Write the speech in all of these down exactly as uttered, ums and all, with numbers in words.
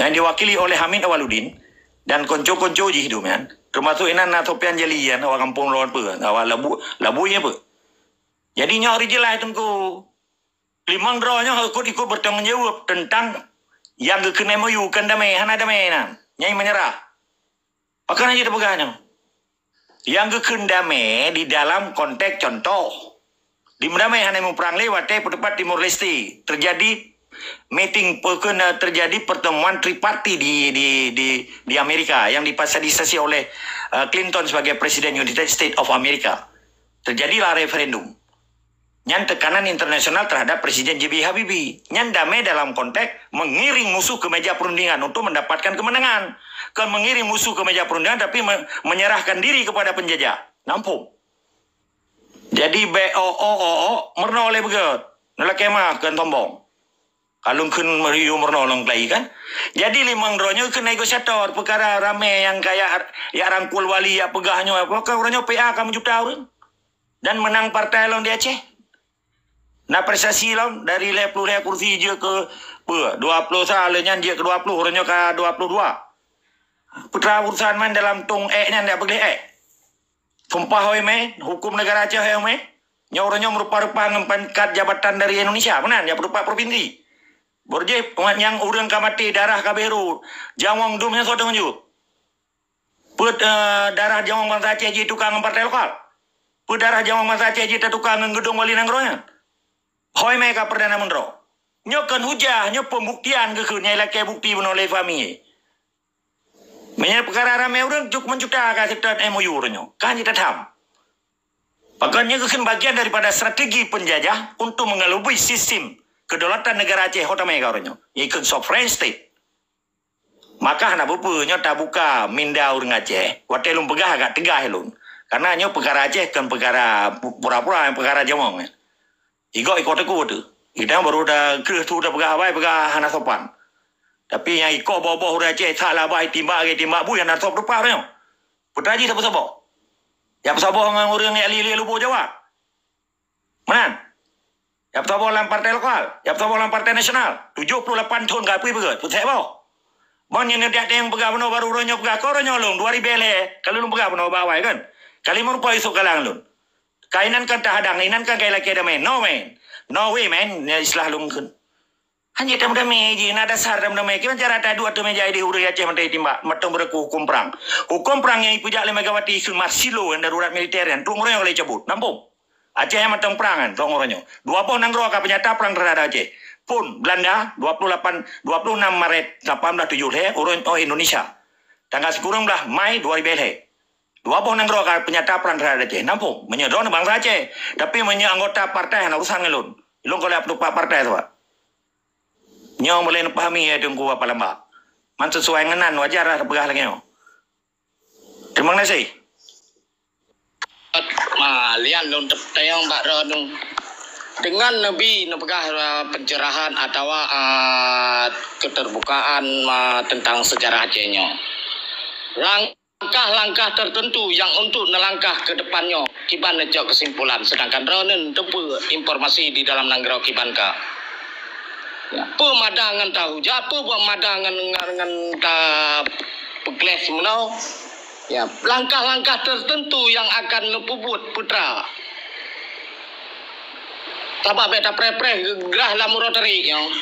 yang diwakili oleh Hamid Awaludin dan konco-konco jih tu kan. Termasuk inan na Sofian Jali kan, awak kampung lawan apa, awak labu, labu ya apa. Jadi nyoe hari jelas Teungku. Limong droe nyoe ikut-ikut bertanggung jawab tentang yang geukheun M O U kan damai, hana damai nan. Nyai menyerah. Pakon hana tapeugah nyoe? Yang geukheun damai di dalam konteks contoh. Di damai hana muprang lé watée peutupat Timor Leste terjadi meeting, peukon, eh, terjadi pertemuan triparti di di di di Amerika yang difasilitasi oleh, eh, Clinton sebagai Presiden United States of America. Terjadilah referendum. Nyan tekanan internasional terhadap Presiden J B Habibie. Nyan damai dalam konteks mengiring musuh ke meja perundingan untuk mendapatkan kemenangan. Kon mengiring musuh ke meja perundingan tapi me-, menyerahkan diri kepada penjajah. Nampung. Jadi bek o o o o meurunoe lé beugét. Neulakée ma keu sombong. Kalon kheun meriu meurunoe lôn kelai kan. Jadi limong droe nyoe keu negosiator, peukara ramé nyang kaya yak rangkul wali, yak peugah nyoe, pakon uroe nyoe P A ka meujuta ureuëng. Dan menang partai lôn di Aceh. Na prestasi lom dari lhée ploh lhée kursi jeuet keu peue, dua ploh sa, lheueh nyan jeuet keu dua ploh, uroe nyoe ka dua ploh dua. Putra urusan man dalam tong ék nyan dak beugleh ék. Sumpah hôi mé, hukum negara Aceh hôi mé. Nyoe uroe nyoe meurupa-rupa ngon pangkat jabatan dari Indonesia, meunan ya, peurupa provinsi. Borjih nyang ureuëng ka maté darah ka beru, jawong dum nyan soe tanggung jawab? Peue, eh, darah jawong bansa Aceh jitukang ngon partai lokal? Peue darah jawong bansa Aceh jitatukang ngon geudong wali nanggroe nyan? Hôi mé ka Perdana Menteri. Nyoe kon hujah, nyoe pembuktian geukheun nyai lakée bukti bunoe lé Fahmi. Meunyoe peukara ramé ureuëng cuk meujuta ka seutôt M O U uroe nyoe. Kan jitatham. Pakon nyoe geukheun bagian daripada strategi penjajah untuk mengelabui sistem kedaulatan negara Aceh ho tamé ka uroe nyoe. Yaitu sovereign state. Maka hana peue-peue nyoe tabuka minda ureuëng Aceh. Watée lôn peugah agak tegas lôn. Karena nyoe peukara Aceh kon peukara pu-, pura-pura, peukara jamong. Igok iko teku tu. Kita baru dah kreueh tu dah peugah awai, peugah hana sopan. Tapi nyang iko boh-boh ureuëng Aceh, sak labai timbak lagi timbak bui hana sop rupa nyoe. Putra jih saboh-saboh. Nyang saboh ngon ureuëng nyang li-li luboh Jawa. Meunan. Nyang saboh lam partai lokal, nyang saboh lam partai nasional. Tujoh ploh lapan thon ka pui beugét, pusek boh. Ban nyan dak nyang peugah bunoe baru uroe nyoe peugah, ko uroe nyoe lôn, dua ribée lhée, ka lôn peugah bunoe bak awai kan. Kali meurupa isuk kalang lôn. Kainan kan tahadang, inan kan kai lakée damai. No man. No way man, ya istilah lôn kheun. Hanya tam damai je, na dasar tam damai. Kiban cara taduek ateueh meja di ureuëng Aceh mantong timbak, mantong berlaku hukum perang. Hukum perang nyang ipeujak lé Megawati keu masih lôn darurat militer nyan, trok uroe nyoe ka lhée cabut. Nampung. Aceh nyang mantong perang kan, trok uroe nyoe. Dua boh nanggroe ka peunyata perang terhadap Aceh. Pun Belanda, dua puluh lapan, dua puluh enam Maret lapan belas tujoh lhée, uroe nyoe Indonesia. Tanggal sikureueng blaih Mai dua ribée lhée. Dua boh nanggroe ka peunyata perang terhadap Aceh. Nampung, meunyoe droeneuh bansa Aceh. Tapi meunyoe anggota partai hana urusan ngon lôn. Lôn kon lé peutupat partai tu, Pak. Nyoe mulai neupahami ya Teungku Apa Lambak. Man sesuai ngon nan wajar lah peugah lagée nyoe. Terima kasih. Ah, lian lôn teutayong bak droeneuh. Dengan Nabi neupeugah, ah, pencerahan atawa, ah, keterbukaan, ah, tentang sejarah Aceh nyoe. Langkah-langkah tertentu yang untuk neulangkah ke depan nyoe, kiban neucok kesimpulan, sedangkan droeneuh teupeu informasi di dalam nanggroe kiban ka. Ya, peue mada ngon tahujat, peue buet mada ngon, ngon, ngon ta peugleh seumeunyoe. Ya, langkah-langkah tertentu yang akan neupeubuet putra. Sabab bèk tapreh-preh grah lam uroe tarék nyoe.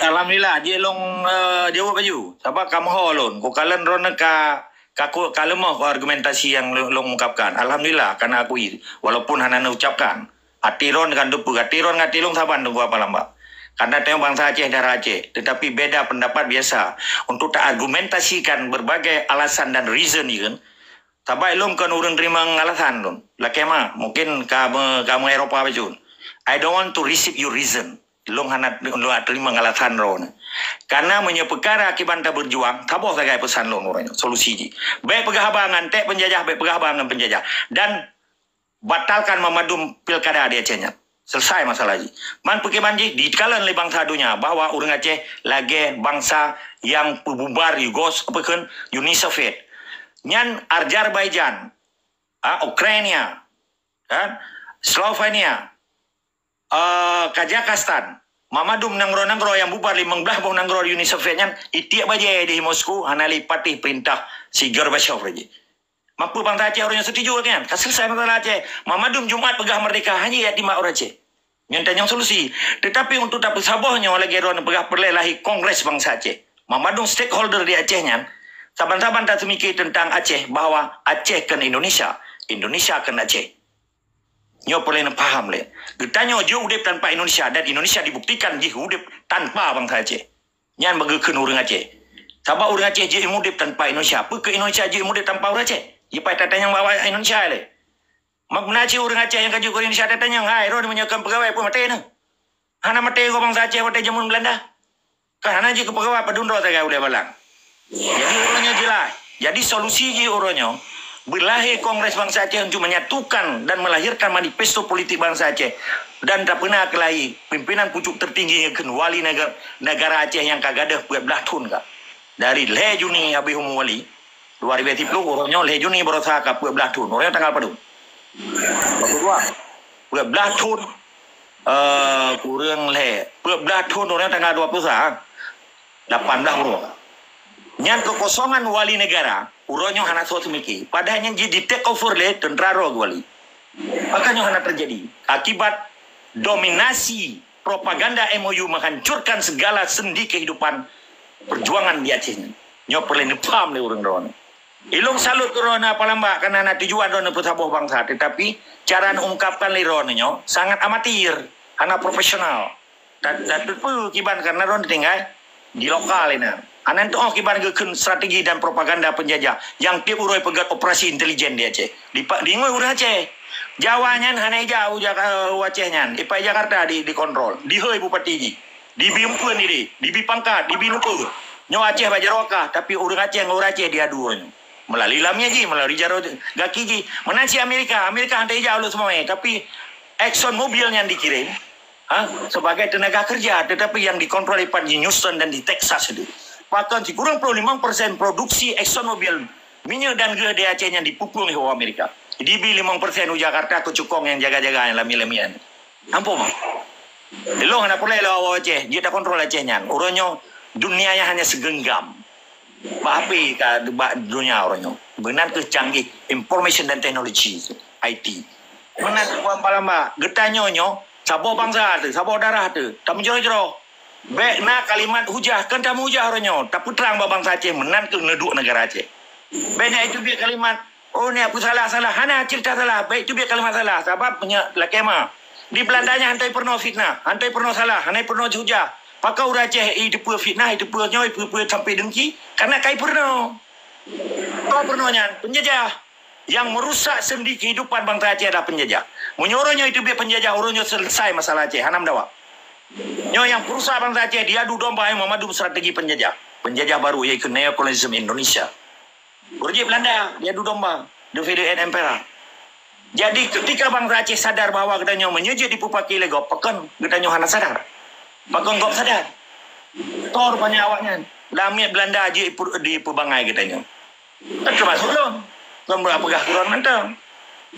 Alhamdulillah, jeuet lôn, eh, jaweueb laju. Sabab ka meuho lôn, kukalon droeneuh ka, ka ku, ka leumoh ku argumentasi nyang lôn, lôn ungkapkan. Alhamdulillah, kana akui, walaupun hana neucapkan. Até droeneuh kan teupeu, até droeneuh ngon até lôn saban teungku apa lamba. Karena tanyoe bansa Aceh, darah Aceh, tetapi beda pendapat biasa. Untuk taargumentasikan berbagai alasan dan reason, ya kan? Sabab lôn kon ureueng teurimong alasan lôn. Lakèe ma, mungkin ka me-, ka meu-Eropa bacut. I don't want to receive your reason. Lôn hana, lôn hana teurimong alasan droeneuh. Karena meunyoe peukara kiban tabeurjuang, saboh sagai peusan lôn uroe nyoe, solusi jih. Bèk peugah haba ngon tèk peunjajah, bèk peugah haba ngon peunjajah. Dan batalkan meumandum pilkada di Aceh nyan. Selesai masalah jih. Man peukiban jih dikalon lé bansa donya bahwa ureueng Aceh lagèe bansa nyang peububar Yugos-, apa kheun, Uni Soviet. Nyan Azerbaijan, ah, Ukraina, kan? Slovenia, eh, Kazakhstan, Mamandum nanggroe-nanggroe nyang bubar limong blaih boh nanggroe di Uni Soviet nyan itiek bajée di Moskow hana lé patéh peurintah si Gorbachev laju. Mampu bansa Aceh uroe nyoe setuju lagée nyan? Ka selesai masalah Aceh. Mamandum Jumat peugah merdeka hana jitimbak ureuëng Aceh. Nyan tanyong solusi. Tetapi untuk tapeusaboh nyoe lagée droeneuh peugah peureulée lahé Kongres Bansa Aceh. Mamandum stakeholder di Aceh nyan saban-saban taseumiké teuntang Aceh bahwa Aceh kon Indonesia, Indonesia kon Aceh. Nyoe peureulée neupaham lé. Geutanyoe jeuet udeb tanpa Indonesia dan Indonesia dibuktikan jih udeb tanpa bansa Aceh. Nyan bak geukheun ureuëng Aceh. Sabab ureuëng Aceh jeuet udeb tanpa Indonesia. Peu keu Indonesia jeuet udeb tanpa ureuëng Aceh? Jipai tatanyong bak Indonesia lé. Mak na cit ureuëng Aceh nyang ka jeuet keu Indonesia tatanyong, hai, droeneuh meunyoe kon peugawée peue maté neuh? Hana maté gob bansa Aceh watée jameun Beulanda? Kan hana jeuet keu peugawée padum droe sagai ulée balang. Jadi uroe nyoe jeulaih. Jadi solusi jih uroe nyoe, beulahé Kongres Bansa Aceh untuk menyatukan dan melahirkan manifesto politik bansa Aceh dan tapeuna keulahé pimpinan pucuk tertinggi nyang kheun wali negara, negara Aceh nyang ka gadôh peuet blaih thon ka. Dari lhée Juni habéh umu wali, dua ribu tiga puluh, uroe nyoe lhée Juni baroesa ka peuet blaih thon. Uroe nyoe tanggal padum? Dua puluh dua. Peuet blaih thon, eh, kureueng lhée. Peuet blaih thon uroe nyoe tanggal dua puluh sa. Lapan blaih uroe. Nyan keukosongan wali negara, uroe nyoe hana soe seumiké. Padahai nyan jih di take over lé teuntra roh wali. Maka nyoe hana teujadi. Akibat dominasi propaganda M O U menghancurkan segala sendi kehidupan perjuangan di Aceh nyan. Nyoe peureulée neupaham lé ureuëng droeneuh. Ilong salut keu droeneuh apa lambak karena na tujuan droeneuh peusaboh bansa, tetapi cara neuungkapkan lé droeneuh nyoe sangat amatir, hana profesional. Dan, dan teupeu kiban karena droeneuh tinggai di lokal inan. Anan teuoh kiban geukheun strategi dan propaganda penjajah nyang tieb uroe peugét operasi intelijen di Aceh. Di pa-, di ngoi ureuëng Aceh. Jawa nyan hana ija u Jaka-, u Aceh nyan. Ipai Jakarta di, dikontrol. Dihôi bupati jih. Dibi eumpeuen diri, dibi pangkat, dibi numpur. Nyoe Aceh bak jaroe kah, tapi ureuëng Aceh ngon ureuëng Aceh diadu nyoe. Melalui lamie jih, melalui jaroe gaki jih. Meunan cit Amerika, Amerika hana ija ulok seumawé, tapi Exxon Mobil nyan dikirim, ha, sebagai tenaga kerja, tetapi yang dikontrol ipat di Houston dan di Texas itu. Bahkan sikureueng puluh lima persen produksi Exxon Mobil minyeuk dan geuh di Aceh nyan dipupung lé Amerika. Dibi limong persen u Jakarta keu cukong nyang jaga-jaga nyang lamie-lamie nyan. Ampôn, Mak. Ilong hana peureulée lé awak Aceh, jeuet takontrol Aceh nyan. Uroe nyoe dunia nyan hanya segenggam. Bak H P ka bak dunia uroe nyoe. Meunan keuh canggih information dan technology, I T. Meunan keuh buan palamba, geutanyoe nyoe saboh bansa teuh, saboh darah teuh, tameujroh-jroh. Bék na kalimat hujah, kon tameujah uroe nyoe, tapeutrang bak bansa Aceh meunan keuh neuduek negara Aceh. Bék na itu biet kalimat, "Oh, nyak peusalah-salah." Hana ceurita salah, bék itu biet kalimat salah, sabab nyak lakée ma. Di Beulanda nyan hana peurunoe fitnah, hana peurunoe salah, hana peurunoe hujah. Pakon ureuëng Aceh iteupeue fitnah, iteupeue nyoe, iteupeue sampai dengki, karena kai peurunoe. Kon peurunoe nyan, penjajah. Yang merusak sendi kehidupan bansa Aceh adalah penjajah. Meunyoe uroe nyoe iteubiet penjajah, uroe nyoe selesai masalah Aceh, hana meudawa. Nyoe nyang peurusak bansa Aceh diadu domba nyang meumadu strategi penjajah. Penjajah baru, yaitu neokolonialisme Indonesia. Ureuëng Beulanda diadu domba, the Federated Emperor. Jadi, ketika bansa Aceh sadar bahwa geutanyoe meunyoe jeuet dipeupaké lé gob, pakon geutanyoe hana sadar? Pakon gob sadar? Tor banyak awaknyan. Lamiet Beulanda jeuet ipeu-, dipeubangai geutanyoe. Kan teumasuk lôn. Lôn beupeugah keu droen mantong.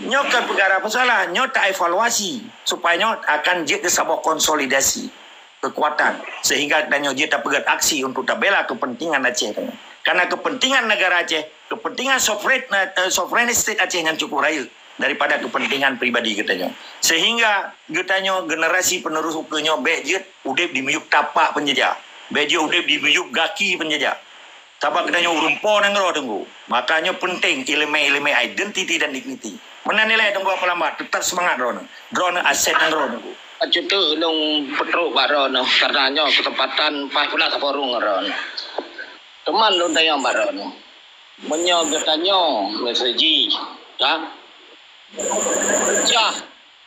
Nyoe kon peukara peusalah, nyoe taevaluasi supaya nyoe akan jeuet keu saboh konsolidasi keukuatan sehingga geutanyoe jeuet tapeugét aksi untuk tabela kepentingan Aceh tanyoe. Karena kepentingan negara Aceh, kepentingan sovereign, eh, sovereign state Aceh nyan cukup rayeuk daripada kepentingan pribadi geutanyoe. Sehingga geutanyoe generasi penerus ukeue nyoe bék jeuet udeb di miyueb tapak penjajah, bék jeuet udeb di miyueb gaki penjajah. Sabab geutanyoe ureuëng po nanggroe Teungku. Maka nyoe penting ileumé-ileumé identiti dan digniti. Meunan ilée Teungku Apa Lambak, teutap seumangat droeneuh. Droeneuh aset nanggroe Teungku. Cutu lôn peutrok bak droeneuh karena nyoe keuseumpatan paih pula sapeurong droeneuh. Teuma lôn tanyong bak droeneuh. Meunyoe geutanyoe meuseujih, ka? Jah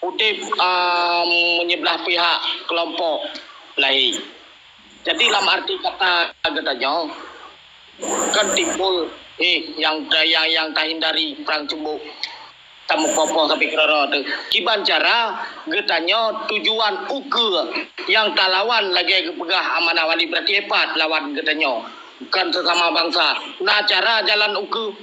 udeb, ah, meunyeublah pihak keulompok laén. Jadi lam arti kata geutanyoe kan timbul, eh, nyang, nyang, nyang tahindari prang ceumbok, tameupoh-poh sabe keudroe teuh. Kiban cara geutanyoe tujuan ukeue nyang talawan lagée geupeugah amanah wali berarti hebat lawan geutanyoe, bukan sesama bangsa. Na cara jalan ukeue.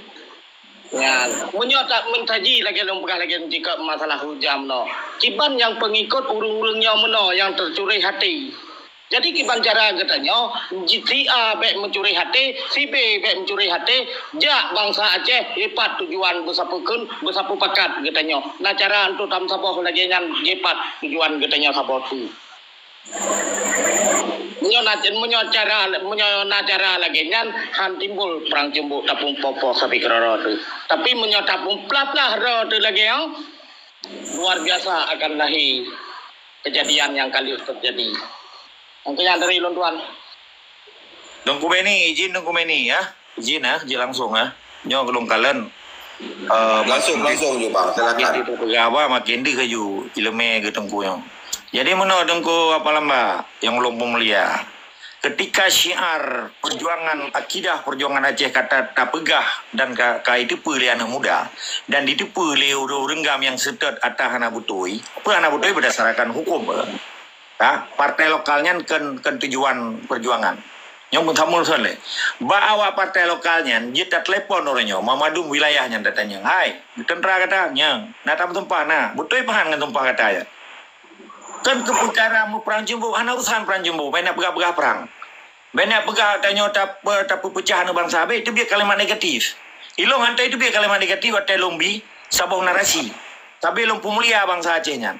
Ya, meunyoe tak meusaji lagée lôn peugah lagée nyoe jikeu masalah hujah meunoe. Kiban nyang peungikot ureuëng-ureuëng nyoe meunoe nyang teucureh hati. Jadi kiban cara geutanyoe, si A bék meucuri haté, si B bék meucuri haté, jak bansa Aceh, ipat tujuan beusapeue kheun, beusapeue pakat geutanyoe. Na cara untuk tameusaboh lagée nyan, jipat tujuan geutanyoe saboh tu. Meunyoe na, meunyoe cara, meunyoe na cara lagée nyan, han timbul prang ceumbok tapeupoh-poh sabe keudroe-droe teuh. Tapi meunyoe tapeupeulaih-peulaih droe teuh lagée nyoe, luar biasa akan lahé kejadian nyang ka lheueh teujadi. Mungkin nyang dari lôn tuan. Teungku Beni, izin Teungku Beni ya. Izin ya, izin langsung ya. Nyoe lôn kalon. Eh, langsung, langsung je, Bang. Silakan. Kita peugah apa makin deuh laju ileumé geuteungku nyoe. Jadi meunoe Teungku Apa Lambak nyang lôn peumulia. Ketika syiar perjuangan, akidah perjuangan Aceh ka ta-, tapeugah dan ka, ka jiteupeue lé aneuk muda dan jiteupeue lé ureuëng-ureuëng GAM nyang seutôt ata hana beutôi, peue hana beutôi berdasarkan hukum. Ha? Partai lokal nyan kon, kon tujuan perjuangan. Nyoe meutamul son lé. Bak awak partai lokal nyan, jeuet tateulepon uroe nyoe, memadum wilayah nyan tatanyong, "Hai, teuntara gata, nyang na tameusumpah na, beutôi pahan ngon sumpah gata nyan?" Kan keu peukara meuprang ceumbok, hana urusan prang ceumbok, bék na peugah-peugah prang. Bék na peugah tanyoe tap-, tapeupeucah aneuk bansa, bék teubiet kalimat negatif. Ilôn han teubiet kalimat negatif watée lôn bi saboh narasi. Tapi lôn peumulia bansa Aceh nyan.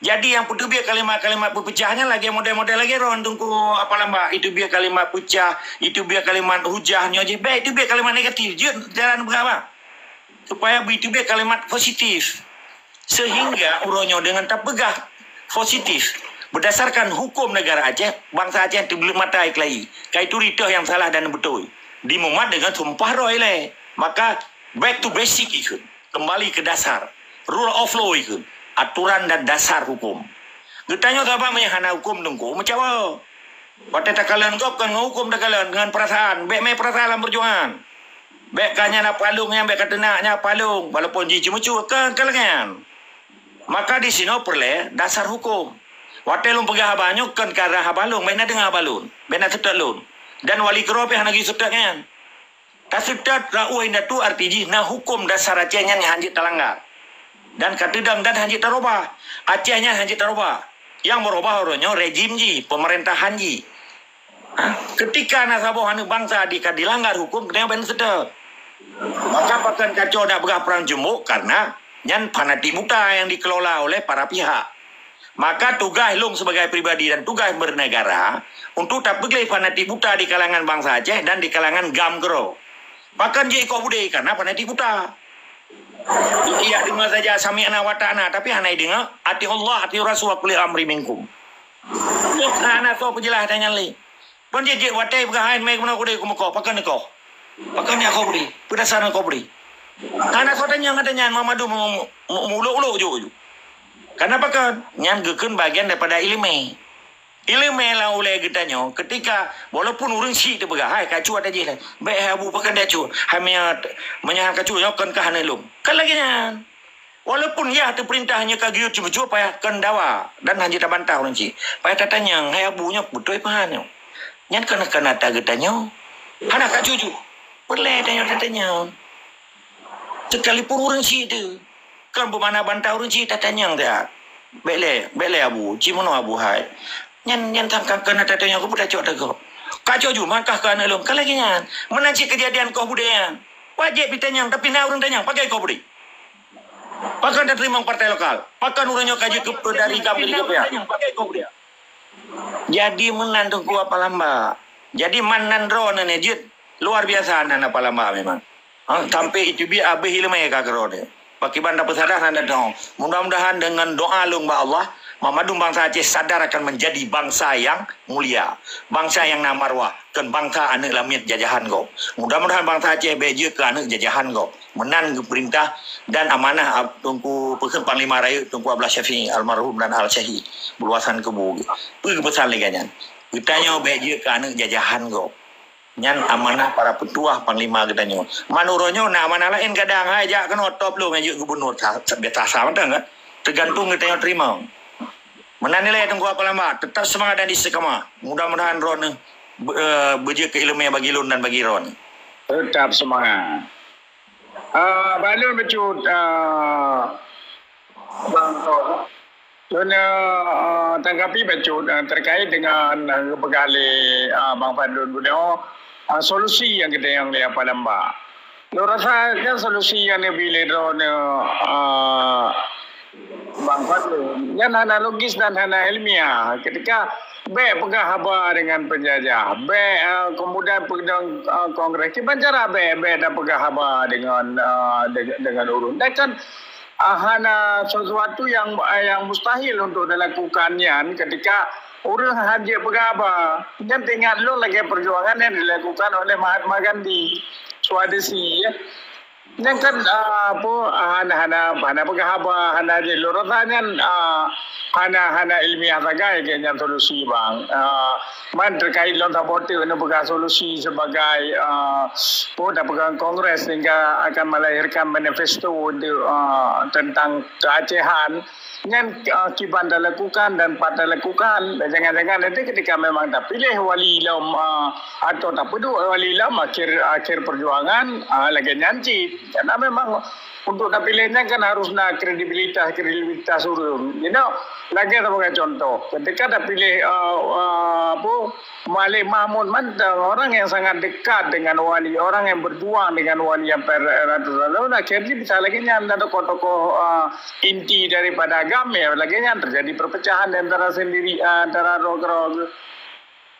Jadi nyang peuteubiet kalimat-kalimat peupeucah nyan lagée model-model lagée droen Teungku Apa Lambak, iteubiet kalimat peucah, iteubiet kalimat hujah nyoe jih, bék iteubiet kalimat negatif, jeuet jalan peugah bah. Supaya iteubiet kalimat positif. Sehingga uroe nyoe deungon tapeugah positif, berdasarkan hukum negara Aceh, bansa Aceh teubleuet mata ikeulayi. Ka ituri toh nyang salah dan beutôi. Dimumat deungon sumpah droe ilée. Maka, back to basic ikheun. Kembali ke dasar. Rule of law ikheun. Aturan dan dasar hukum. Geutanyoe sabab meunyoe hana hukum Teungku, meucawa. Watée takalon gob kon ngon hukum takalon, ngon peurasaan. Bék mé peurasaan lam peujuangan. Bék ka nyan apa lôn nyan, bék ka teunak nyan apa lôn. Walaupun jih ceumeucue, kon, kon lagée nyan. Maka di sinoe peureulée dasar hukum. Watée lôn peugah haba nyoe kon karna haba lôn, bék na deungoe haba lôn, bék na seutôt lôn. Dan wali keudroe pih hana geuseutôt nyan. Taseutôt ra'uh indatu arti jih na hukum dasar Aceh nyan nyang hanjeuet talanggar. Dan ka teudong dan hanjeuet tarubah. Aceh nyan hanjeuet tarubah. Nyang meurubah uroe nyoe rejim jih, peumeurintah han jih. Ha? Keutika na saboh aneuk bansa di, ka dilanggar hukum, keuneuk ban seutôt. Maka pakon kaco dak peugah prang ceumbok, karena nyan fanatik buta yang dikelola oleh para pihak. Maka tugaih lôn sebagai pribadi dan tugaih bernegara untuk tapeugleh fanatik buta di kalangan bansa Aceh dan di kalangan GAM keudroe. Pakon jeuet ikoh budé, karena fanatik buta. Iya deungoe saja sami'na wa ata'na, tapi hana ideungoe, "Ati'ullah, ati'ur rasul wa ulil amri minkum." Nyoe hana soe peujeulaih ata nyan lé. Pun jeuet-jeuet watée peugah hai mé keunoe kudé kumeukoh, pakon neukoh? Pakon nyak koh bri? Peue dasar neukoh bri? Hana soe tanyong ata nyan, meumadu mu-, mu-, muulok-ulok ju-ju. Karena pakon? Nyan geukheun bagian daripada ileumé. Ileumé lam ulée geutanyoe, keutika walaupun ureuëng syiek teupeugah, "Hai, ka cuat ata jih lé." "Bék hai Abu, pakon dak cuat? Hai meunyoe, meunyoe han ka cuat nyoe kon kah aneuk lôn." Kan lagée nyan. Walaupun yah teupeurintah nyoe ka geuyue cuba-cuba payah kon dawa dan hanjeuet tabantah ureuëng syiek. Payah tatanyong, "Hai Abu, nyoe beutôi pahan nyoe?" Nyan kon, kon ata geutanyoe. Hana ka cuat ju. Peureulée tanyoe tatanyong. Sekalipun ureuëng syiek teuh. Kon beumana bantah ureuëng syiek tatanyong that. "Bék lé, bék lé Abu, ci meunoe Abu hai." Nyan, nyan tham ka keuneuk tatanyong keupeue tacok teugok. Ka cok ju mangkah keu aneuk lôn, ka lagée nyan. Meunan cit keujadian koh budé nyan. Wajéb jitanyong, tapi na ureuëng tanyong, pakon koh budé? Pakon tateurimong partai lokal? Pakon ureuëng nyoe ka jeuet keu dari GAM keu di G P A? Jadi meunan Teungku Apa Lambak. Jadi man nan droeneuh jeuet luar biasa nan Apa Lambak memang. Ha, sampai iteubiet abéh ileumé ka keudroe. Pakriban tapeusadah nan datang. Mudah-mudahan dengan doa lôn bak Allah, banmandum bansa Aceh sadar akan menjadi bangsa yang mulia, bangsa yang na marwah, kon bangsa aneuk lamiet jajahan gob. Mudah-mudahan bansa Aceh bék jeuet keu aneuk jajahan gob. Meunan geupeurintah dan amanah Ab-, Teungku Peukeuet Panglima Rayeuk Teungku Abdullah Syafi'i almarhum dan al-syahid beuluwasan keubu. Peue geupeusan lé gobnyan? Geutanyoe bék jeuet keu aneuk jajahan gob. Nyan amanah para peutuah panglima geutanyoe. Man uroe nyoe na amanah laén kadang, hai jak keunoe top lôn jeuet gubunur, sa-, sa-, biasa sa mantong kan. Teugantung geutanyoe teurimong. Meunan ilée Teungku Apa Lambak, teutap seumangat dan istiqamah. Mudah-mudahan droeneuh be-, eh, beujeuet keu ileumé bagi lôn dan bagi droeneuh. Teutap seumangat. Ah, bak lôn bacut, ah, Bang Tok. Lôn, eh, tanggapi bacut, eh, terkait dengan, eh, geupeugah lé, eh, Bang Fadlun bunoe, eh, solusi nyang geutanyong lé Apa Lambak. Lôn rasa kan solusi nyang neubi lé droeneuh, eh, Bang Fadlun, nyan hana logis dan hana ilmiah. Ketika bèk peugah haba dengan penjajah, bèk, eh, kemudian peudong, eh, kongres. Kiban cara bèk, bèk tapeugah haba dengan, eh, deng-, dengan ureueng. Dan kan, ah, hana sesuatu yang, yang mustahil untuk dilakukan nyan ketika ureueng han jeuet peugah haba. Nyan teuingat lôn lagèe perjuangan yang dilakukan oleh Mahatma Gandhi, Swadeshi, ya. Nyan kan, ah, apa, ah, hana, hana, hana peugah haba, hana jeuet. Lôn rasa nyan, ah, hana, hana ilmiah sagai keu nyan solusi, Bang. Ah, man terkait lôn saboh teuk neupeugah solusi sebagai, ah, apa, tapeugah kongres sehingga akan melahirkan manifesto untuk, ah, tentang keacehan. Nyan, ah, kiban talakukan dan pat talakukan. Jangan-jangan nanti ketika memang tapiléh wali lom, ah, atau tapeuduek wali lom akhir, akhir perjuangan, ah, lagèe nyan cit. Karena memang untuk tapiléh nyan kan harus na kredibilitas, kredibilitas ureueng. You know, lagèe sebagai contoh, ketika tapiléh, ah, ah, apa, Malik Mahmud mantong, orang yang sangat dekat dengan wali, orang yang berjuang dengan wali sampai ratusan tahun, akhirnya bisa lagèe nyan, dan tokoh-tokoh, ah, inti daripada agama, ya, lagèe nyan terjadi perpecahan di antara sendiri, ah, antara roh-roh.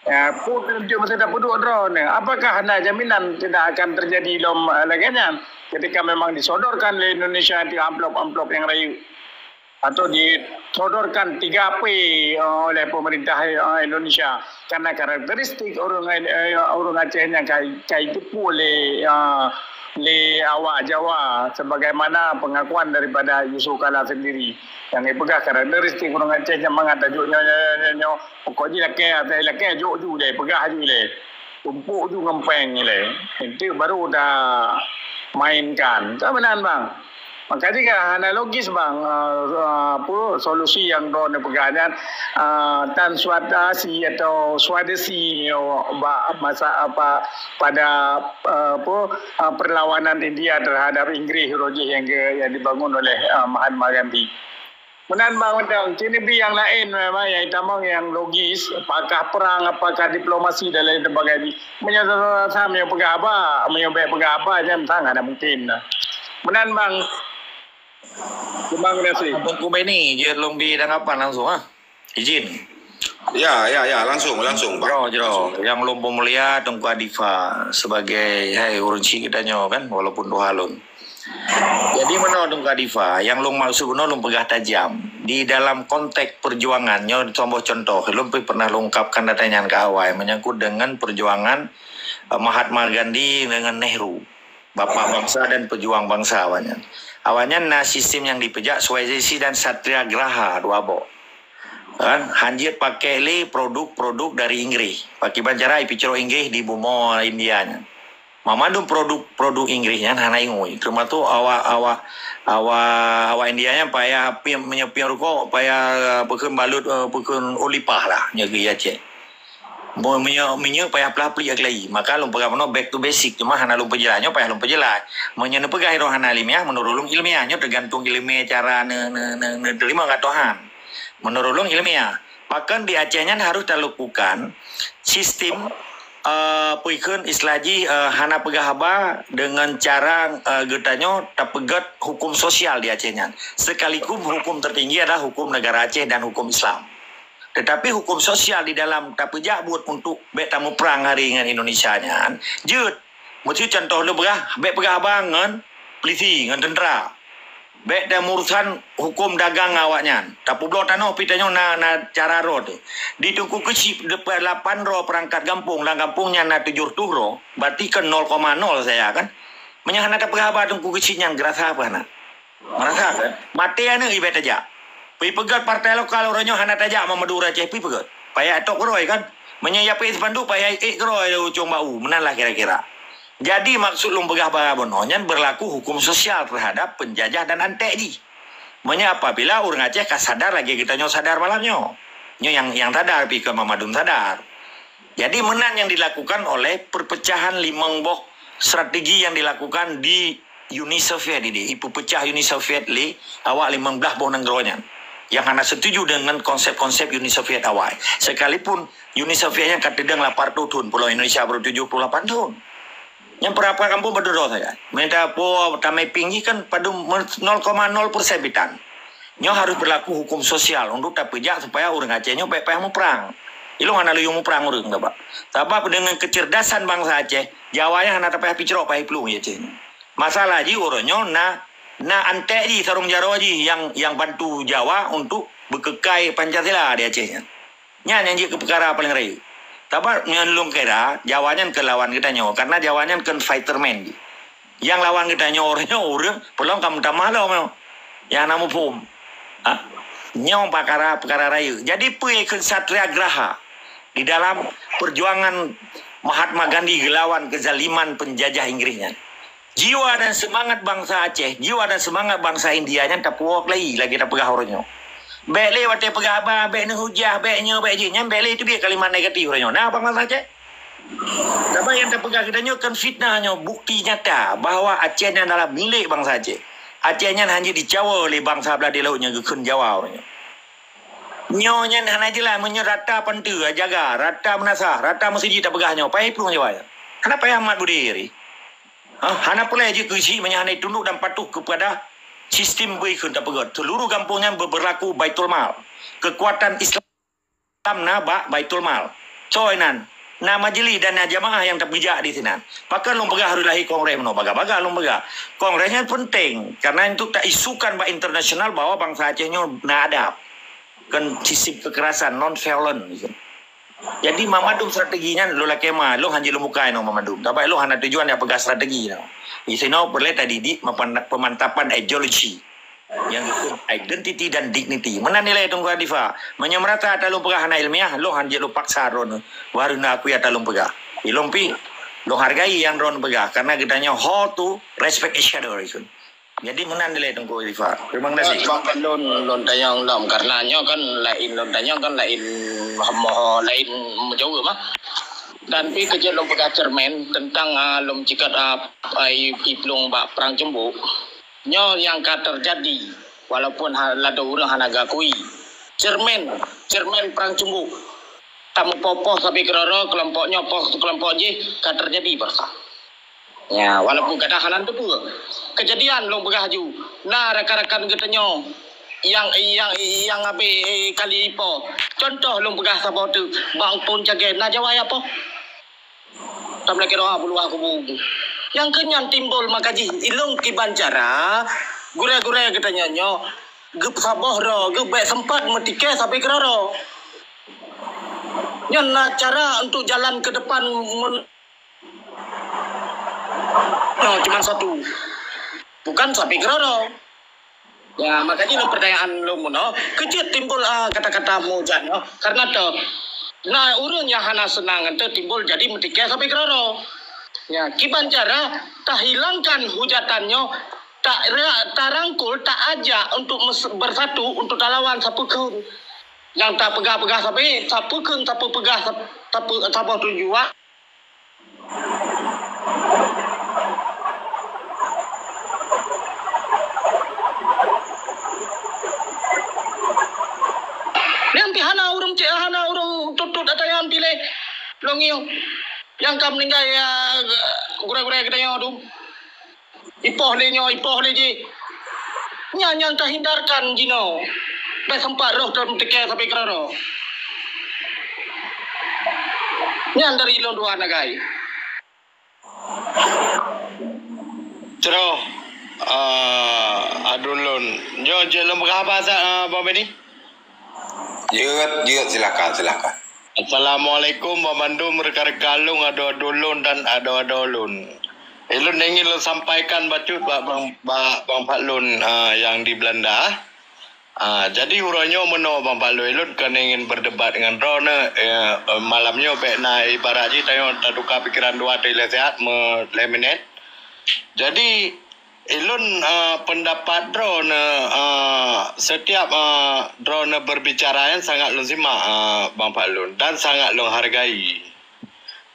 Ya, pun untuk masa dah peuduek droeneuh, apakah na jaminan tidak akan terjadi lom, ah, lagèe nyan? Ketika memang disodorkan lé Indonesia di amplop-amplop yang rayeuk, atau disodorkan tiga P, eh, oleh pemerintah, eh, Indonesia. Karena karakteristik ureueng, eh, ureueng Aceh nyan ka, ka jiteupeue lé, eh, lé awak Jawa, sebagaimana pengakuan daripada Yusuf Kala sendiri. Nyang jipeugah karakteristik ureueng Aceh nyan mangat tajok nyoe, nyoe, nyoe, nyoe. Pokok jih lakèe, asai lakèe jok ju lé, peugah ju lé. Tumpuk ju ngon péng ilèe. Itu baru dah mainkan. Ka meunan, Bang. Maka jih ka hana logis, Bang, eh, eh, apa, solusi nyang droeneuh peugah nyan, eh, tan Swadeshi atau Swadeshi nyoe bak masa apa, pada, eh, apa, eh, perlawanan India terhadap Inggris uroe jih nyang ke, nyang dibangun oleh, eh, Mahatma Gandhi. Meunan bang undang, cit neubi nyang laén memang nyang itamong nyang logis, apakah perang, apakah diplomasi dan lain sebagainya. Meunyoe rasa meunyoe peugah haba, meunyoe bèk peugah haba nyan sang hana mungkin. Meunan bang. Terima kasih. Abang Kubaini, jeuet lôn bi tanggapan langsung ah. Izin. Ya, ya, ya, langsung, langsung, Bang. Jroh, jroh. Nyang lôn peumulia Teungku Adifa sebagai, hai, ureueng chik geutanyoe kan, walaupun tuha lôn. Jadi meunoe Teungku Adifa, nyang lôn maksud bunoe lôn peugah tajam. Di dalam konteks perjuangan, nyoe saboh contoh, lôn pih pernah lôn ungkapkan data nyan keu awai, menyangkut dengan perjuangan, eh, Mahatma Gandhi dengan Nehru, bapa bangsa dan pejuang bangsa awaknyan. Awaknyan na sistem nyang dipeujak Swadeshi dan Satyagraha dua boh. Kan? Han jeuet pakai lé produk-produk dari Inggris. Pakiban cara ipicrok Inggris di bumoe India nyan. Mamandum produk-produk Inggris nyan hana ingui. Termasuk awak, awak, awak, awak India nyan payah pieng, meunyoe pieng rukok, payah, eh, peukheun balut, eh, peukheun ulipah lah, nyoe geuya cek. Mo-, meunyoe minyeuk payah plah pliek keulayie. Maka lôn peugah bunoe back to basic. Cuma hana lôn peujeulaih. Nyoe payah lôn peujeulaih. Meunyoe neupeugah droe hana ilmiah, meunurot lôn ilmiah. Nyoe teugantung ileumèe cara ne-, ne-, ne-, neuteurimong atau han. Meunurot lôn ilmiah. Bahkan di Aceh nyan harôh talakukan sistem, eh, peue kheun istilah jih, eh, hana peugah haba dengan cara, eh, geutanyoe tapeugèt hukum sosial di Aceh nyan. Sekaligus hukum tertinggi adalah hukum negara Aceh dan hukum Islam. Tetapi hukum sosial di dalam tapeujak buet untuk bèk tamuprang hari ngon Indonesia nyan, jeuet. Meusti contoh lôn peugah, bèk peugah haba ngon polisi, ngon tentera. Bèk tameurusan hukum dagang ngon awaknyan. Tapeubloe tanoh pih tanyoe na, na cara rot. Di Teungku Keuchik, lapan droe perangkat gampông, lam gampông nyan na tujoh reutôh droe, berarti kan nol koma nol saja kan. Meunyoe hana tapeugah haba Teungku Keuchik nyan geurasa peue hana? Meurasa kan? Maté aneuk ié bèk tajak. Pih peugèt partai lokal uroe nyoe hana tajak Madura Aceh, pih peugèt. Payah tok keurôi kan? Meunyoe yapèe spanduk payah ék keurôi ujông bak u. Meunan lah kira-kira. Jadi maksud lôn peugah bak bunoe nyan berlaku hukum sosial terhadap penjajah dan antek jih. Meunyoe apabila ureueng Aceh ka sadar lagèe geutanyoe sadar malam nyoe. Nyoe nyang, nyang sadar pih kon mamandum sadar. Jadi meunan nyang dilakukan oleh perpecahan limong boh strategi nyang dilakukan di Uni Soviet ini, ipeupeucah Uni Soviet lé awak limong blah boh nanggroe nyan. nyang hana setuju deungon konsep-konsep Uni Soviet awai. Sekalipun Uni Soviet nyan ka teudong lapan reutôh thon, pulo Indonesia baru tujuh puluh lapan thon. Nyang peurapa kampung beudroe saja. Meunan po tamai pinggi kan padum nol koma nol persen bitan. Nyoe harus berlaku hukum sosial untuk tapeujak supaya ureuëng Aceh nyoe bèk payah muprang. Ilong hana luyueng muprang ureuëng, sabab, sabab deungon kecerdasan bangsa Aceh, Jawa nyan hana tapayah picrok payah plueng di Aceh nyoe. Masalah jih uroe nyoe na, na antek jih, sarong jaroe jih nyang, nyang bantu Jawa untuk beukeukai Pancasila di Aceh nyan. Nyan nyang jeuet keu peukara paleng rayeuk. Sabab nyan lôn kira Jawa nyan keu lawan geutanyoe, karena Jawa nyan keu fighter man jih. Nyang lawan geutanyoe ureuëng nyoe ureuëng peulom ka meutamah lom nyoe. Nyang hana muphom. Ha? Nyoe peukara-peukara rayeuk. Jadi peue keu satria graha di dalam perjuangan Mahatma Gandhi geulawan kezaliman penjajah Inggris nyan. Jiwa dan semangat bangsa Aceh, jiwa dan semangat bangsa India nyan tapuwoe keulayi lagée tapeugah uroe nyoe. Bèk lé watée peugah haba, bèk neuhujah, bèk nyoe, bèk jih, nyan bèk lé teubiet kalimat negatif uroe nyoe. Na bang bangsa Aceh? Sabab nyang tapeugah geutanyoe kan fitnah nyoe, bukti nyata bahwa Aceh nyan adalah milék bangsa Aceh. Aceh nyan hana jicawa lé bangsa blah di laôt nyang geukheun Jawa uroe nyoe. Nyoe nyan hana jeulaih meunyoe rata panteue jaga, rata meunasah, rata meuseujid tapeugah nyoe, payah plueng Jawa nyan. Hana payah mat budi diri. Ha, hana peureulée jeuet keu chik meunyoe hana tunduk dan patuh kepada sistem bui kheun tapeugah. Seluruh gampông nyan berlaku Baitul Mal. Kekuatan Islam na bak Baitul Mal. Soe nan? Na majlis dan na jamaah nyang tapeujak di sinan. Pakon lôn peugah harôh lahé kongres meunoe, bagah-bagah lôn peugah. Kongres nyan penting karena untuk taisukan bak internasional bahwa bangsa Aceh nyoe na adab. Kon sistem kekerasan, non violent. Jadi mamandum strategi nyan lôn lakée ma, lôn hana lôn bukai nyoe mamandum. Sabab lôn hana tujuan nyang peugah strategi nyoe. Di sinoe peureulée tadidik mapan-, pemantapan ideologi. Nyang geukheun identity dan dignity. Meunan nilai Teungku Hanifa. Meunyoe meurasa ata lôn peugah hana ilmiah, lôn hana jeuet lôn paksa droeneuh. Harôh neuakui ata lôn peugah. Ilôn pih, lôn hargai nyang droeneuh peugah. Karena geutanyoe hold to respect each other. Jadi meunan nilai Teungku Hanifa. Terima kasih. Bang, lôn, lôn tanyong lom. Karena nyoe kan lain, lôn tanyong kan lain, moho lain menjawab mah. Dan pih keu jeuet lôn peugah cermin tentang, ah, lôn cikot, ah, i, i plueng bak perang ceumbok. Nyoe nyang ka teujadi, walaupun ha-, ladôm ureuëng hana geukui. Cermin, cermin perang ceumbok. Tameupoh-poh sabe keudroe-droe, keulompok nyoe poh keulompok jih ka teujadi basa. Ya, walaupun kadang hana teupeue. Keujadian lôn peugah ju, na rakan-rakan geutanyoe nyang, nyang, nyang abéh kali ipoh. Contoh lôn peugah saboh teuk, bang phon cagée na Jawa ya poh. Tam lagée doa buluwa kubu. Nyang keu nyan timbul maka jih ilong kiban cara gurée-gurée geutanyoe nyoe geupeusaboh droe, geubek sempat meutikée sabe keudroe-droe. Nyan na cara untuk jalan ke depan mun-, nyoe cuma satu. Bukan sabe keudroe-droe. Ya, maka jih nyoe pertanyaan lôn meunoe, keu jeuet timbul, ah, kata-kata meujan nyoe. Karena toh, na ureuëng nyang hana seunang ngon teu timbul jadi meutikée sabe keudroe-droe. Ya, kiban cara tahilangkan hujatan nyoe, ta-, tarangkul, taajak untuk mes-, bersatu untuk talawan sapeue kheun. Nyang tapeugah-peugah sabe, sapeue kheun, sapeue peugah, sapeue, saboh tujuan. Nyan pih hana ureuëng cit, hana ureuëng tutut ata nyan piléh lôn ngieng nyang ka meuninggai, ya, gurée-gurée geutanyoe tu. Ipoh lé nyoe, ipoh lé jih. Nyan nyang tahindarkan jinoe. Bèk sempat roh teutikée sabe keudroe-droe. Nyan dari lôn dua nagai. Cero, ah, adulon. Nyoe jeuet lôn peugah haba sa, ah, Bang Benny? Jeuet, jeuet, silakan, silakan. Assalamualaikum, Bang Mandum, rekan-rekan lôn, adoe-adoe lôn dan adoe-adoe lôn. Ilôn ingin lôn sampaikan bacut bak Bang, bak Bang Fadlun, ah, nyang di Belanda. Ah, jadi uroe nyoe meunoe Bang Fadlun, ilôn kon ingin berdebat ngon droeneuh, eh, malam nyoe bèk na ibarat jih tanyoe tatuka pikiran dua atau ilée siat meulée minét. Jadi, ilôn, ah, pendapat droeneuh, ah, setiap, ah, droeneuh berbicara nyan sangat lôn simak, ah, Bang Fadlun, dan sangat lôn hargai.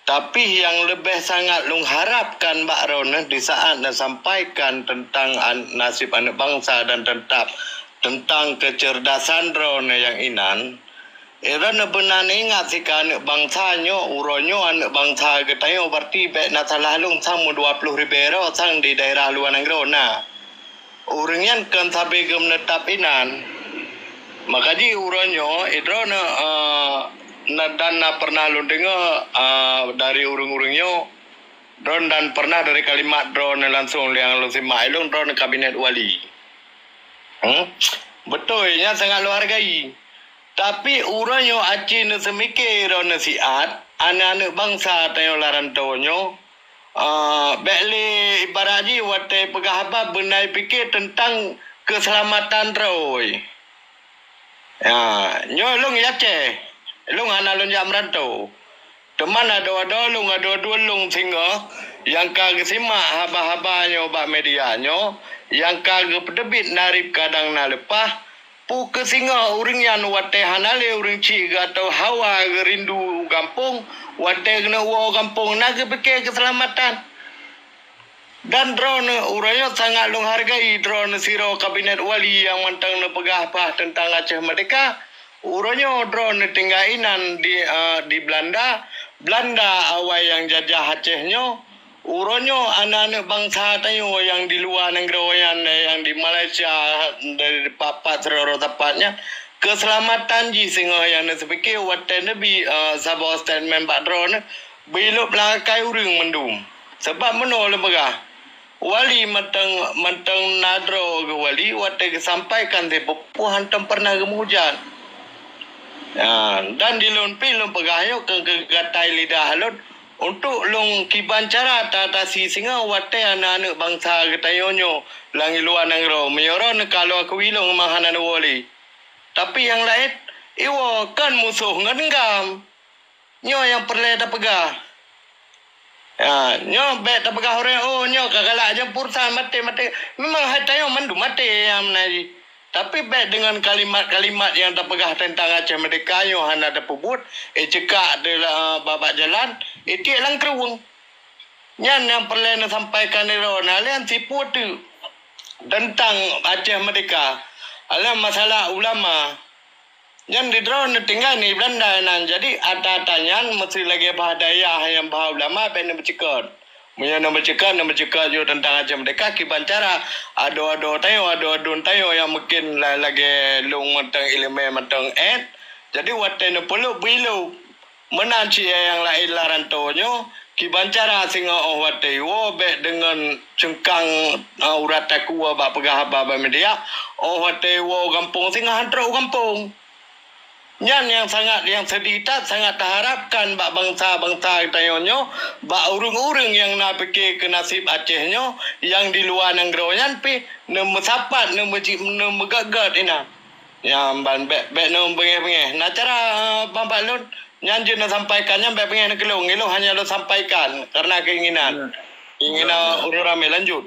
Tapi nyang leubeh sangat lôn harapkan bak droeneuh di saat neusampaikan teuntang an-, naseb aneuëk bansa dan teuntang teuntang keuceurdasan droeneuh nyang inan, droeneuh beuna ingat sika aneuk bansa nyoe, uroe nyoe aneuk bansa geutanyoe, berarti bék na salah lôn sang meudua ploh ribée droe sang di daerah luwa nanggroe na. Ureuëng nyan kon sabe geumeuneutab inan. Maka jih uroe nyoe, droeneuh, eh, na, dan na pernah lôn deungoe, eh, dari ureuëng-ureuëng nyoe, droeneuh dan pernah dari kalimat droeneuh langsung nyang lôn simak ilong droeneuh kabinet wali. Hmm? Beutôi, nyan sangat lôn hargai. Tapi uroe nyoe aci neuseumike droeneuh siat, aneuk-aneuk bansa tanyoe lam rantô nyoe, ah, bék lé ibarat jih watée peugah haba beuna pike teuntang keuseulamatan droe. Ya, nyoe lôn i Aceh. Lôn hana lôn jak meurantô. Teuma adoe-adoe lôn, adoe-adoe lôn singoh nyang ka geusimak haba-haba nyoe bak media nyoe, nyang ka geupeuteubiet na rib kadang na leupah, peu kheueh singoh ureuëng nyan watée hana lé ureuëng chik geuh atawa hawa geurindu u gampông, watée geuneuk woe u gampông na geupike keuseulamatan. Dan droeneuh uroe nyoe sangat lôn hargai droeneuh sidroe kabinet wali nyang mantong neupeugah bah teuntang Aceh Merdeka. Uroe nyoe droeneuh tinggai inan di, eh, di Belanda. Belanda awai nyang jajah Aceh nyoe. Uroe nyoe aneuk-aneuk bansa tanyoe nyang di luwa nanggroe nyan, nyang di Malaysia, di pat-pat sidroe-droe teumpat nyan, keuseulamatan jih singoh nyang neuseupike watée neubi, eh, saboh statement bak droeneuh, beuilôb lam akai ureuëng mandum. Sabab meunoe lôn peugah, wali mantong, mantong na droe geuh wali watée geusampaikan sipeue-peue hántom pernah geumeuhujat. Ya, dan di lôn pih lôn peugah nyoe keu, keu gatai lidah lôn, untuk lôn kiban cara ta-, tasi singoh watée aneuk-aneuk bansa geutanyoe nyoe lam luwa nanggroe, meunyoe droeneuh ka lôn akui lôn memang hana neuwoe lé. Tapi nyang laén, iwoe kon musoh ngon gam. Nyoe nyang peureulée tapeugah. Ya, nyoe bék tapeugah ureuëng, "Oh, nyoe ka galak jeuem pursan maté-maté." Memang hai tanyoe mandum maté nyang meunan jih. Tapi bék deungon kalimat-kalimat nyang tapeugah teuntang Aceh Merdeka nyoe hana tapeubuet, eh, ceukak di la-, babak jalan, eh, tiek lam krueng. Nyan nyang peureulée neusampaikan droeneuh, lheueh sipeue teuk teuntang Aceh Merdeka. Lheueh masalah ulama, nyan di droeneuh tinggai di Belanda nan. Jadi, ata-ata nyan meusti lagée bah dayah nyang bah ulama bék neubeuceukot. Meunyoe neubeuceukot, neubeuceukot ju teuntang Aceh Merdeka, kiban cara adoe-adoe tanyoe, adoe-adoe tanyoe nyang mungken la-, lagée lôn mantong iéleumé mantong ék. Jadi, watée neupeulôb beuilôb. Meunan cit nyang laén lam rantô nyoe, kiban cara singoh óh watée iwoe bék deungon cungkang, eh, urat takue bak peugah haba bak media, óh watée iwoe u gampông singoh han trok u gampông. Nyan nyang sangat, nyang seudih that sangat taharapkan bak bansa-bansa geutanyoe nyoe, bak ureuëng-ureuëng nyang na pike keu naseb Aceh nyoe, nyang di luwa nanggroe nyan pih neumeusapat, neumeuji-, neumeugét-gét inan. Nyan ban bék, bék neubeungéh-beungéh. Na cara, eh, bak lôn, nyan jeuet neusampaikan nyan bék beungéh neukeulong. Ilôn hanya lôn sampaikan karena keinginan. Ya. Keinginan ureuëng ramé. Lanjut.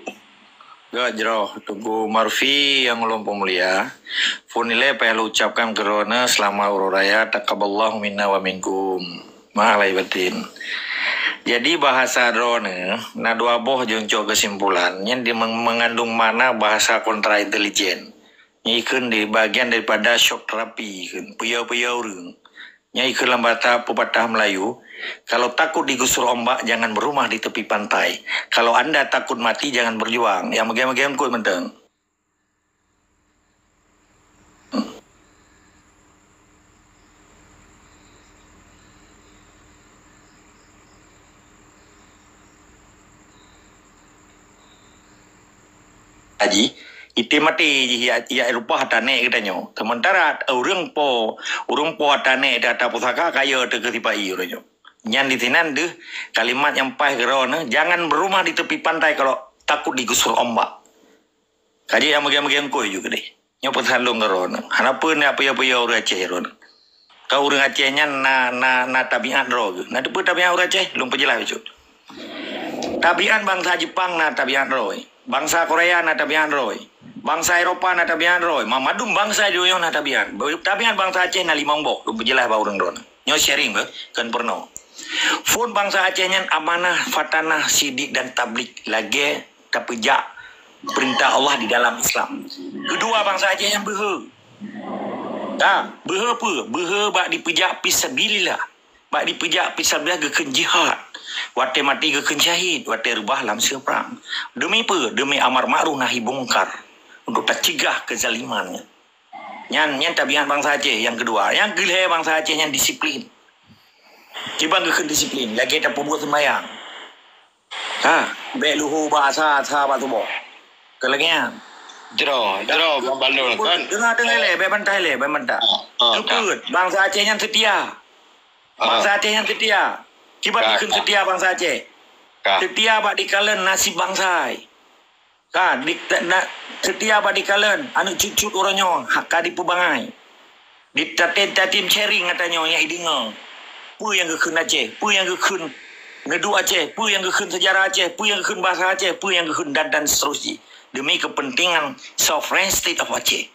Gét jroh, Teungku Marfi nyang ulôn peumulia. Phon ilée payah lôn ucapkan keu droeneuh selamat uroe raya, taqabbalallahu minna wa minkum. Maaf lahir batin. Jadi bahasa droeneuh na dua boh jeuem cok keusimpulan, nyan di meng-, mengandung makna bahasa kontra intelijen. Nyan ikheun di bagian daripada shock therapy ikheun, peue-peue ureuëng. Nyan ikheun lam bahasa pepatah Melayu, "Kalau takut digusur ombak, jangan berumah di tepi pantai. Kalau anda takut mati, jangan berjuang." Nyang meugée-meugée eungkôt mantong. Haji, item maté jih jak, jak reupah ata aneuk geutanyoe. Sementara ureuëng po, ureuëng po ata aneuk di ata pusaka kayée teuh keu sipa-i uroe nyoe. Nyan disinan deuh kalimat nyang paih keudroe neuh, "Jangan berumah di tepi pantai kalau takut digusur ombak." Ka jeuet nyang meugée-meugée eungkôt ju keudeh. Nyoe peusan lôn keu droeneuh. Hana peue na peue-peue ureuëng Aceh droeneuh. Ka ureuëng Aceh nyan na, na, na tabiat droe geuh. Na teupeue tabiat ureuëng Aceh? Lôn peujeulaih bacut. Tabiat bansa Jepang na tabiat droe. Bansa Korea na tabiat droe. Bansa Eropa na tabiat droe. Ma-, mandum bansa di donya na tabiat. Tabiat bansa Aceh na limong boh. Lôn peujeulaih bak ureuëng droeneuh. Nyoe sharing beh, kon peurunoe. Phon bansa Aceh nyan amanah, fatanah, sidik dan tablig lagée tapeujak Peurintah Allah di dalam Islam. Keudua, bansa Aceh nyan beuhe. Ka, beuhe peue? Beuhe bak dipeujak fisabilillah. Bak dipeujak fisabilillah geukheun jihad. Watée maté geukheun syahid, watée reubah lam sieuprang. Deumi peue? Deumi amar ma'ruf nahi mungkar. Untuk tacegah kezaliman nyan. Nyan, nyan tabiat bansa Aceh nyang keudua. Nyang keulhée bansa Aceh nyan disiplin. Kiban geukheun disiplin, lagée tapeubuet seumbahyang. Ha, bék luho bak asa, asa bak suboh. Keu lagée nyan. Jroh, jroh, Bang Balul, kan? Deungoe, deungoe lé, bék bantah lé, bék bantah. Ah, ah, ka. Keupeuet, bansa Aceh nyan seutia. Ah. Bansa Aceh nyan seutia. Kiban geukheun seutia bansa Aceh. Ka. Seutia bak dikalon nasib bansa. Ka, di, na, seutia bak dikalon, aneuk cut-cut uroe nyoe, ha, ka dipeubangai. Di tatem-tatem sharing gata nyoe nyang ideungoe. Peue nyang geukheun Aceh, peue nyang geukheun neuduek Aceh, peue nyang geukheun sejarah Aceh, peue nyang geukheun bahasa Aceh, peue nyang geukheun dan, dan seterusnya. Demi kepentingan sovereign state of Aceh.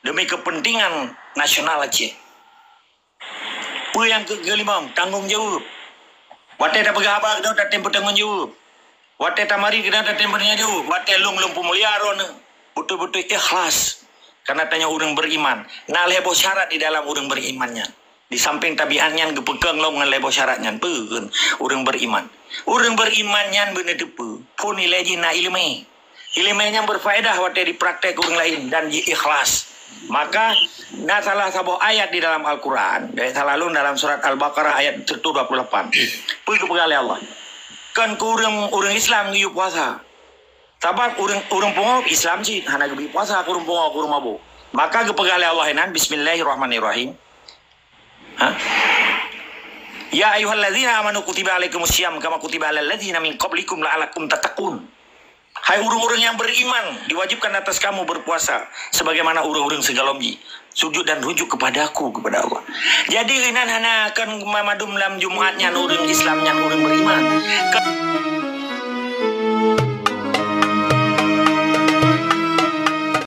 Demi kepentingan nasional Aceh. Peue nyang keu-, keulimong, tanggong jaweueb. Watée tapeugah haba keunoe tatem peutanggong jaweueb. Watée tamari keunoe tatem peutanggong jaweueb. Watée lôn, lôn peumulia droeneuh, beutôi-beutôi ikhlas. Karena tanyoe ureuëng beriman. Na lhée boh syarat di dalam ureuëng beriman nyan. Di samping tabiat nyan geupeukong lom ngon lhée boh syarat nyan. Peue kheun ureuëng beriman? Ureuëng beriman nyan beuneuteupeu. Phon ilée jih na iéleumé. Iéleumé nyan berfaedah watée dipraktek ureuëng laén dan ji ikhlas. Maka, na salah saboh ayat di dalam Al-Quran, eh, salah lôn dalam surat Al-Baqarah ayat seratus dua puluh lapan. Peue geupeugah lé Allah? Kon keu ureuëng, ureuëng Islam geuyue puasa. Sabab ureuëng, ureuëng pungo Islam cit, hana geubri puasa keu ureuëng pungo, keu ureuëng mabök. Maka geupeugah lé Allah inan, Bismillahirrahmanirrahim. Ha? Ya ayyuhalladzina amanu kutiba alaikumus siyam kama kutiba alal ladzina min qablikum la'allakum tattaqun. Hai ureuëng-ureuëng nyang beriman, diwajibkan atas kamu berpuasa sebagaimana ureuëng-ureuëng sigohlom jih. Sujud dan rujuk kepada Aku, kepada Allah. Jadi, inan hana kon ma-, mandum lam Jumat nyan ureuëng Islam nyan ureuëng beriman. Kon